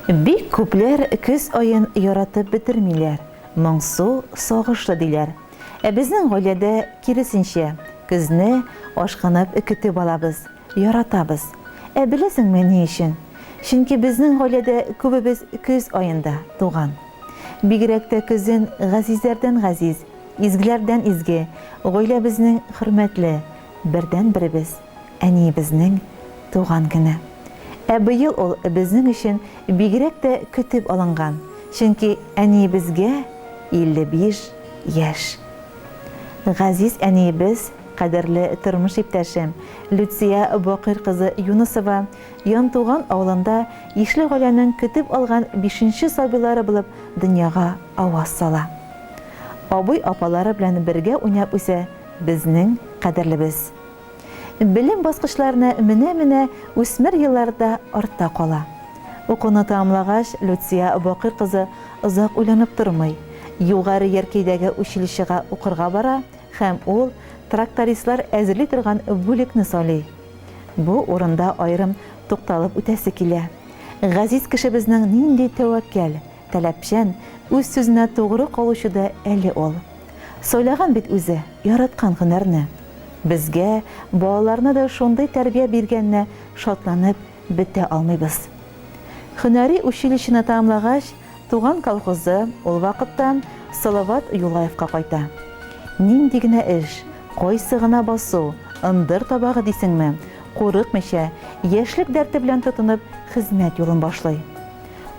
Бик күпләр көз аен яратып бетермиләр, моңсу, сагышлы диләр. Ә безнең гаиләдә киресенчә, көзне ашкынып көтеп алабыз, яратабыз. Ә беләсеңме ни өчен? Чөнки безнең гаиләдә күбебез көз аенда туган. Бигрәк тә көзен газизләрдән газиз, изгеләрдән изге, гаиләбезнең хөрмәтле, бердәнберебез, әниебезнең туган көне. Ә быел ул безнең өчен бигрәк тә көтеп алынган, чөнки әниебезгә 55 яшь. Газиз әниебез, кадерле тормыш иптәшем Люция Бакыйр кызы Юнысова Янтуган авылында ишле гаиләнең көтеп алган бишенче сабыйлары булып дөньяга аваз сала. Абый-апалары белән бергә уйнап үсә безнең кадерлебез. Белем баскычларына менә-менә үсмер еллары да артта кала. Укуны тәмамлагач, Люция Бакый кызы озак уйланып тормый, Югары Яркәйдәге училищега укырга бара һәм ул трактористлар әзерли торган бүлекне сайлый. Бу урында аерым тукталып үтәсе килә. Газиз кешебезнең нинди тәвәккәл, таләпчән, үз сүзенә тугры калучы да әле ул. Сайлаган бит үзе яраткан һөнәрне. Безгә, балаларына да шундый тәрбия биргәненә шатланып бетә алмыйбыз. Һөнәри училищены тәмамлагач, туган колхозы, ул вакытта Салават Юлаевка кайта. Нинди генә эш, кайсы гына басу, ындыр табагы дисеңме, курыкмыйча, яшьлек дәрте белән тотынып хезмәт юлын башлый.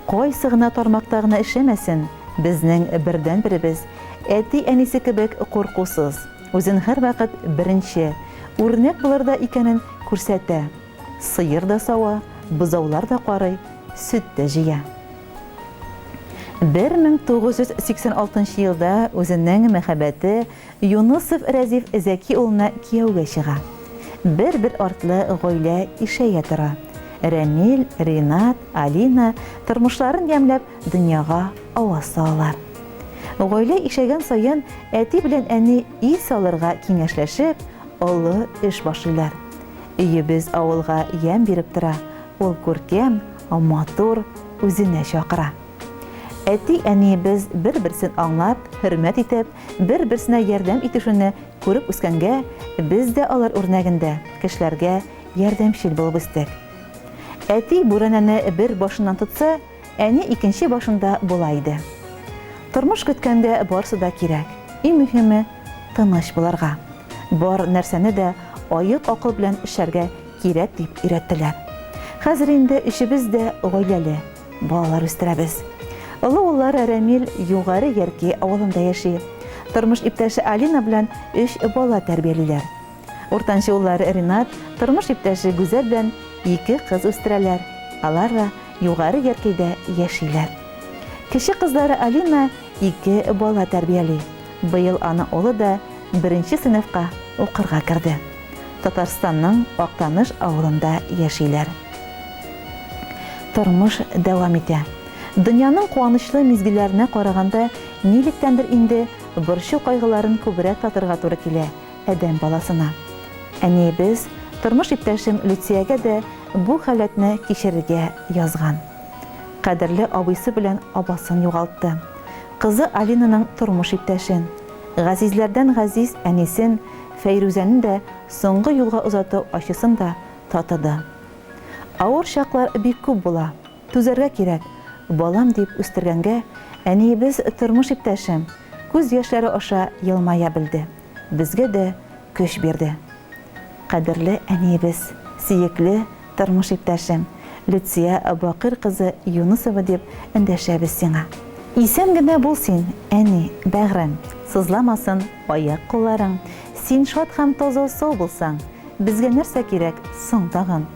Кайсы гына тармакта гына эшләмәсен, безнең бердәнберебез, әти-әнисе кебек куркусыз, үзен һәрвакыт беренче, үрнәк булырдай икәнен күрсәтә. Сыер да сава, бозаулар да карый, сөт тә җыя. 1986 елда үзенең мәхәббәте Юнысов Рәзиф Зәки улына кияүгә чыга. Бер-бер артлы гаилә ишәя тора. Рәмил, Ринат, Алина тормышларын ямьләп дөньяга аваз салалар. Гаилә ишәйгән саен әти белән әни өй салырга киңәшләшеп, олы эш башлыйлар. Өебез авылга ямь биреп тора, ул күркәм, матур, үзенә чакыра. Әти-әниебез бер-берсен аңлап, хөрмәт итеп, бер-берсенә ярдәм итешүне күреп үскәнгә, без дә алар үрнәгендә кешеләргә ярдәмчел булып үстек. Әти бүрәнәне бер башыннан тотса, әни икенче башында була иде. Тормыш көткәндә барсы да кирәк. Иң мөһиме, тыныч булырга. Бар нәрсәне дә аек акыл белән эшләргә кирәк дип өйрәттеләр. Хәзер инде өчебез дә гаиләле. Балалар үстерәбез. Олы уллары Рәмил Югары Ярки авылында яши. Тормыш иптәше Алина белән өч бала тәрбиялиләр. Уртанчы уллары Ринат тормыш иптәше Гүзәл белән ике кыз үстерәләр. Алар да Югары Яркәйдә яшиләр. Кече кызлары Алина ике бала тәрбияли. Быел аның улы да беренче сыйныфка укырга керде. Татарстанның Актаныш авылында яшиләр. Тормыш дәвам итә. Дөньяның куанычлы мизгелләренә караганда, нилектәндер инде борчу-кайгыларын күбрәк татырга туры килә адәм баласына. Әниебез, тормыш иптәшем Люциягә дә бу халәтне кичерергә язган. Кадерле абыйсы белән абасын югалтты. Кызы Алинаның тормыш иптәшен, газизләрдән газиз әнисен Фәйрүзәне дә соңгы юлга озату ачысын да татыды. Авыр чаклар бик күп була, түзәргә кирәк, балам дип үстергәнгә, әниебез тормыш иптәшем, күз яшьләре аша елмая белде, безгә дә көч бирде. Кадерле әниебез, сөекле тормыш иптәшем, Люция Бакыр кызы Юнысова дип эндәшәбез сиңа. Исән генә бул син, әни, бәгърем, сызламасын аяк-кулларың, син шат һәм таза-сау булсаң, Безгә нәрсә кирәк соң тагын?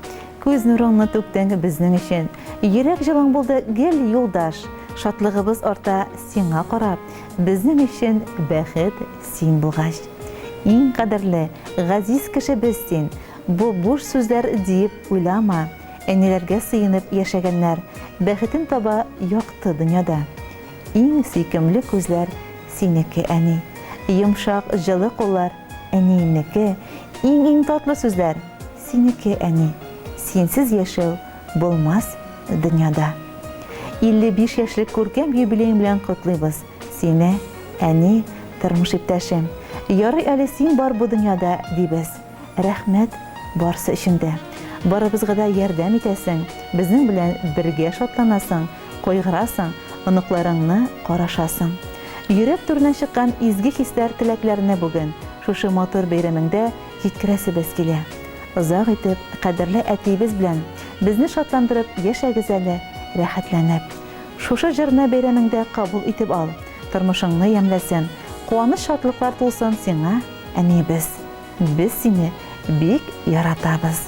Күз нурыңны түктең безнең өчен, Йөрәк җылың булды гел юлдаш. Шатлыгыбыз арта сиңа карап, Безнең өчен бәхет син булгач. Иң кадерле, газиз кешебез син, Бу буш сүзләр диеп уйлама. Әниләргә сыенып яшәгәннәр, Бәхетен таба якты дөньяда. Иң сөйкемле күзләр синеке, әни. Йомшак, җылы куллар, Әниемнеке, иң-иң татлы сүзләр, синеке, әни. Синсез яшәү булмас дөньяда. 55 яшьлек күркәм юбилеең белән котлыйбыз сине, әни, тормыш иптәшем. Ярый әле син бар бу дөньяда, дибез. Рәхмәт барсы өчен дә. Барыбызга да ярдәм итәсең, безнең белән бергә шатланасың, кайгырасың, оныкларыңны карашасың. Йөрәк түреннән чыккан изге хисләр теләкләрне бүген, шушы матур бәйрәмеңдә җиткерәсебез килә. Озак итеп, кадерле әтиебез белән безне шатландырып яшәгез әле, рәхәтләнеп. Шушы җырны бәйрәмеңдә кабул итеп ал, тормышыңны ямьләсен, куаныч-шатлыклар тулсын сиңа, әниебез. Без сине бик яратабыз.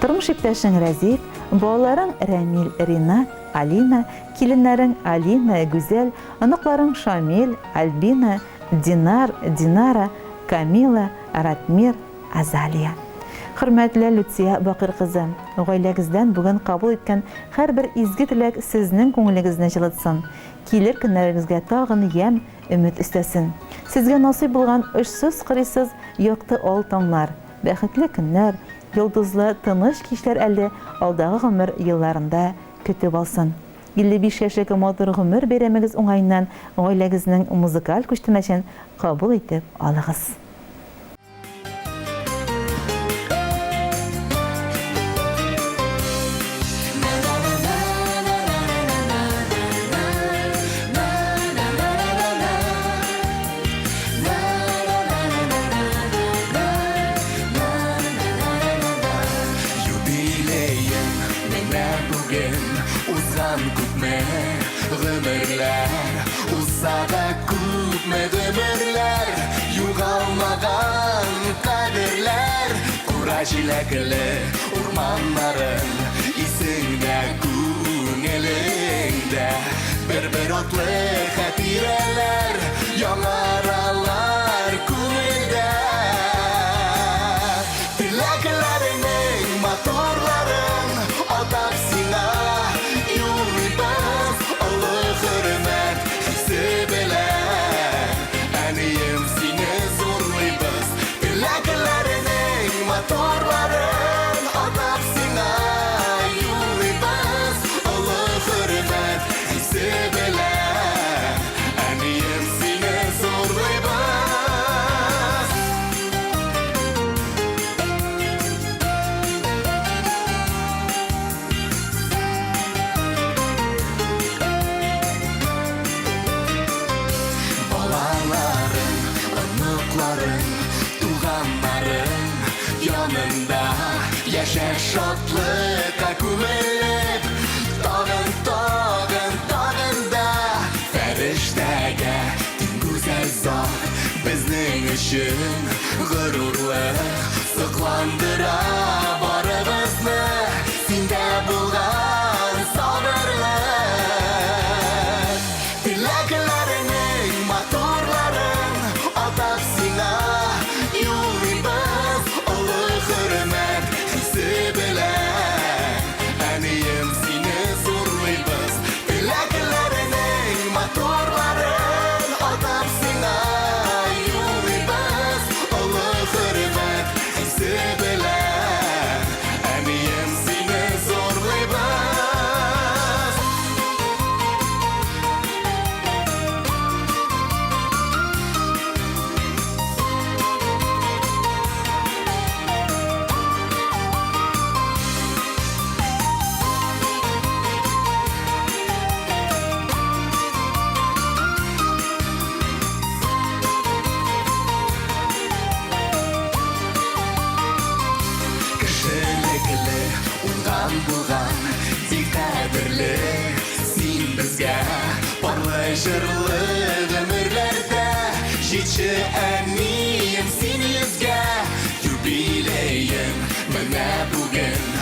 Тормыш иптәшең Рәзиф, балаларың Рәмил, Ринат, Алина, киленнәрең Алина, Гүзәл, оныкларың Шамил, Альбина, Динар, Динара, Камила, Ратмир, Азалия. Хөрмәтле Люция Бакир кызы, гаиләгездән бүген кабул иткән һәрбер изге теләк сезнең күңелегезне җылытсын, килер көннәрегезгә тагын ямь, өмет өстәсен. Сезгә насыйп булган очсыз-кырыйсыз якты ал таңнар, бәхетле көннәр, йолдызлы тыныч кичләр әле алдагы гомер елларында көтеп алсын. 55 яшьлек матур гомер бәйрәмегез уңаеннан гаиләгезнең музыкаль күчтәнәчен кабул итеп алыгыз. Юбилеем менә бүген узган күпме гомерләр Узса да күпме гомерләр Югалмаган кадерләр Кура җиләкле урманнарың Исеңдә, күңелеңдә Бер-бер атлы хатирәләр Яңаралар күңелдә Теләкләреңнең матурларын Атап сиңа юллыйбыз Олы хөрмәт хисе белән Әнием сине зурлыйбыз Теләкләреңнең матурларын Атап сиңа юллыйбыз Олы хөрмәт хисе белән Әнием сине зурлыйбыз. Балаларың, оныкларың, туганнарың янында яшә шатлыкка күмелеп, тагын, тагын, тагын да фәрештәгә тиң гүзәл зат безнең өчен горурлык сокландыра барыбызны синдә булган сабырлык. Теләкләреңнең матурларын атап сиңа юллыйбыз олы хөрмәт хисе белән. Әнием сине зурлыйбыз. Теләкләреңнең матурларын атап сиңа юллыйбыз олы хөрмәт хисе белән. Әнием сине зурлыйбыз. Кешелекле, уңган булган, бик кадерле син безгә. Парлы җырлы гомерләрдә җитче әнием син йөзгә. Юбилеең менә бүген.